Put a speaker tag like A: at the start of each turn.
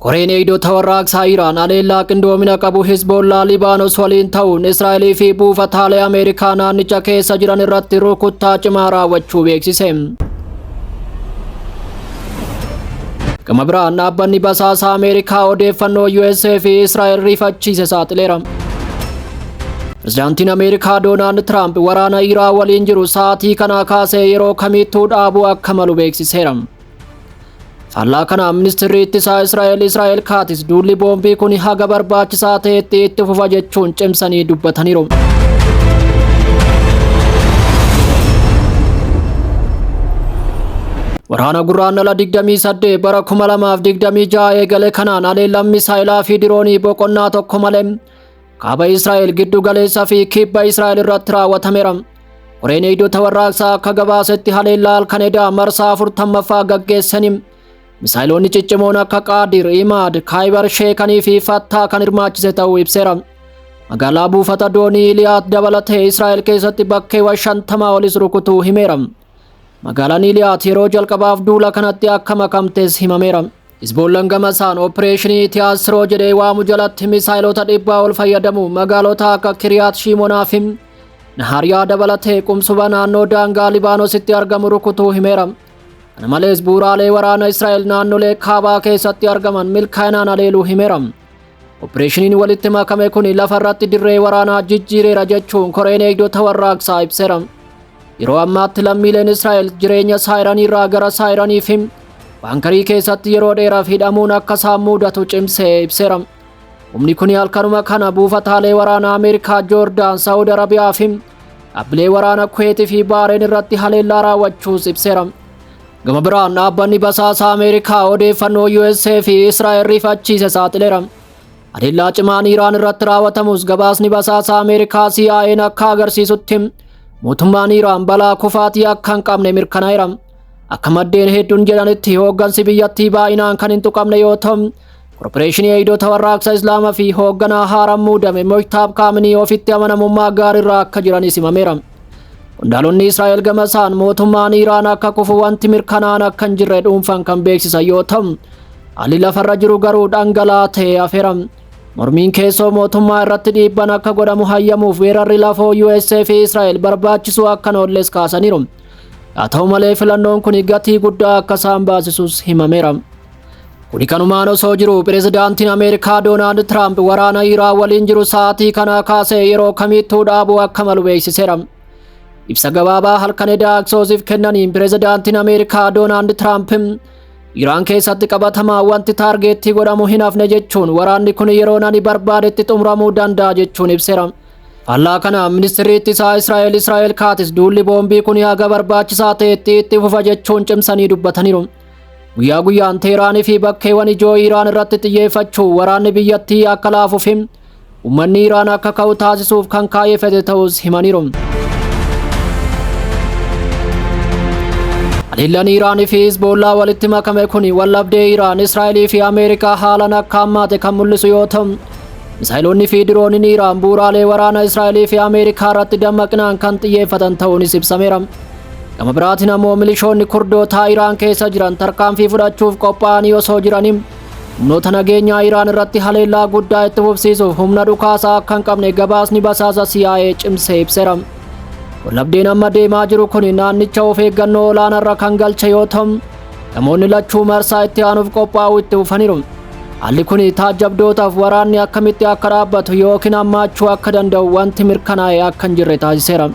A: Koreen Eegdota Warraaqsaa Iraan haleellaa qindoomina qabu Hizboollaa Libaanos waliin ta'uun Israa'elii fi buufataalee Ameerikaa naannicha keessa jiran irratti rukuttaa cimaa raawwachuu beeksise. Gama biraan dhaabbanni basaasaa Ameerikaa odeeffannoo USA fi Israa'el rifachiise saaxileera. Pirezidaantiin Ameerikaa Doonaald Tiraamp waraana Iraan waliin jiru sa'aatii kanaa kaasee yeroo kamittuu dhaabuu akka malu beeksiseera. Faallaa kanaan ministirri ittisaa Israa'el Israa'el Kaatis duulli boombii kun haga barbaachisaa ta'etti itti fufa jechuun cimsanii dubbataniiru. Waraana Gurraandhala 28 bara 2026 eegale kanaan haleellaan misaayilaa fi diroonii boqonnaa tokko malee kaaba Israa'el giddu galeessa fi kibba Israa'el irratti raawwatameera. Koreen Eegdota Warraaqsaa akka gabaasetti haleellaa halkan edaa marsaa 40ffaa gaggeessanii misaayiloonni ciccimoon akka Qaadir, Imaad, Kaayibar Sheekanii fi Fattaa kan hirmaachise ta'uu ibseera. Magaalaa buufata doonii Iliyaat dabalatee Israa'el keessatti bakkeewwan 50 olis rukutuu himeera. Magaalaan Iliyaat yeroo jalqabaaf duula kanatti akka makamtes himameera. Hizboollaan gama isaan opereeshinii Itiyaasiroo jedhee waamu jalatti misaayilota 100 ol fayyadamu magaalota akka Kiriyaat Shiimonaa fi Nahariyaa dabalatee qumsuba naannoo daangaa Libaanositti argamu rukutuu himeera. Kana malees bu'uuraalee waraana Israa'el naannolee kaabaa keessatti argaman milkaa'inaan haleeluu himeera. Opereeshiniin walitti makame kun lafarratti dirree waraanaa jijjiireera jechuun koreen eegdota warraaqsaa ibseera. Yeroo ammaatti lammiileen Israa'el jireenya saayiranii irraa gara saayiranii fi baankarii keessatti yeroo dheeraaf hidhamuun akka isaan mudatu cimsee ibseera. Humni kun halkanuma kana buufataalee waraanaa Ameerikaa, Joordaan, Saawud Arabiyaa fi dhaabbilee waraana Kuweetii fi Baareen irratti haleellaa raawwachuus ibseera. Gama biraan dhaabbanni basaasaa Ameerikaa odeeffannoo USA fi Israa'el rifachiise saaxileera. Haleellaa cimaan Iraan irratti raawwatamus gabaasni basaasaa Ameerikaa CIA'n akka agarsiisutti mootummaan Iraan balaa kufaatii akka hin qabne mirkanaa'eera. Akka maddeen hedduun jedhanitti hooggansi biyyattii baay'inaan kan hin tuqamne yoo ta'u, Korporeeshinii Eegdota Warraaqsa Islaamaa fi hoogganaa haaraan muudame Mojtaab Kaaminii ofitti amanamummaa gaariirra akka jiranis himameera. Qondaalonni Israa'el gama isaan mootummaan Iraan akka kufu wanti mirkanaa'an akka hin jirre dhuunfan kan beeksisan yoo ta'u, haalli lafarra jiru garuu dhangala'aa ta'ee hafeera. Mormiin keessoo mootummaa irratti dhiibban akka godhamu hayyamuuf weerarri lafoo USA fi Israa'el barbaachisuu akka hin oolles kaasaniiru. Haa ta'u malee filannoon kun gatii guddaa akka isaan baasisus himameera. Kuni kanumaan osoo jiru pirezidaantiin Ameerikaa Doonaald Tiraamp waraana Iraan waliin jiru sa'aatii kanaa kaasee yeroo kamittuu dhaabuu akka malu beeksiseera. Ibsa gabaabaa halkan edaa Aksoosiif kennaniin pirezidaantiin Ameerikaa Doonaald Tiraamp Iraan keessatti qabatamaa wanti taargeettii godhamu hin hafne jechuun waraanni kun yeroo ani barbaadetti xumuramuu danda'a jechuun ibseera. Faallaa kana ministirri ittisaa Israa'el Israa'el Kaatis duulli boombii kun haga barbaachisaa ta'etti itti fufa jechuun cimsanii dubbataniiru. Guyyaa guyyaan Teeraanii fi bakkeewwan ijoo Iraan irratti xiyyeeffachuu waraanni biyyattii akka laafuu fi uummanni Iraan akka ka'u taasisuuf kan kaayyeffate ta'us himaniiru. Haleellaan Iraanii fi Hizboollaa walitti makame kun wallabdee Iraan, Israa'elii fi Ameerikaa haalaan akka hammaate kan mul'isu yoo ta'u, misaayiloonni fi dirooniin Iraan bu'uuraalee waraana Israa'elii fi Ameerikaa irratti dammaqinaan kan xiyyeeffatan ta'uunis ibsameera. Gama biraatiin ammoo milishoonni Kurdootaa Iraan keessa jiran tarkaanfii fudhachuuf qophaa'anii osoo jiranii humnoota nageenyaa Iraan irratti haleellaa guddaa itti fufsiisuuf humna dhukaasaa akka hin qabne gabaasni basaasa CIA cimsee ibseera. Wallabdeen amma deemaa jiru kun naannicha of eeggannoo olaanaarra kan galche yoo ta'u, namoonni lachuu marsaa itti aanuuf qophaa'uu itti fufaniiru. Haalli kun taajjabdootaaf waraanni akkamitti akka dhaabbatu yookiin hammaachuu akka danda'u wanti mirkanaa'e akka hin jirre taasiseera.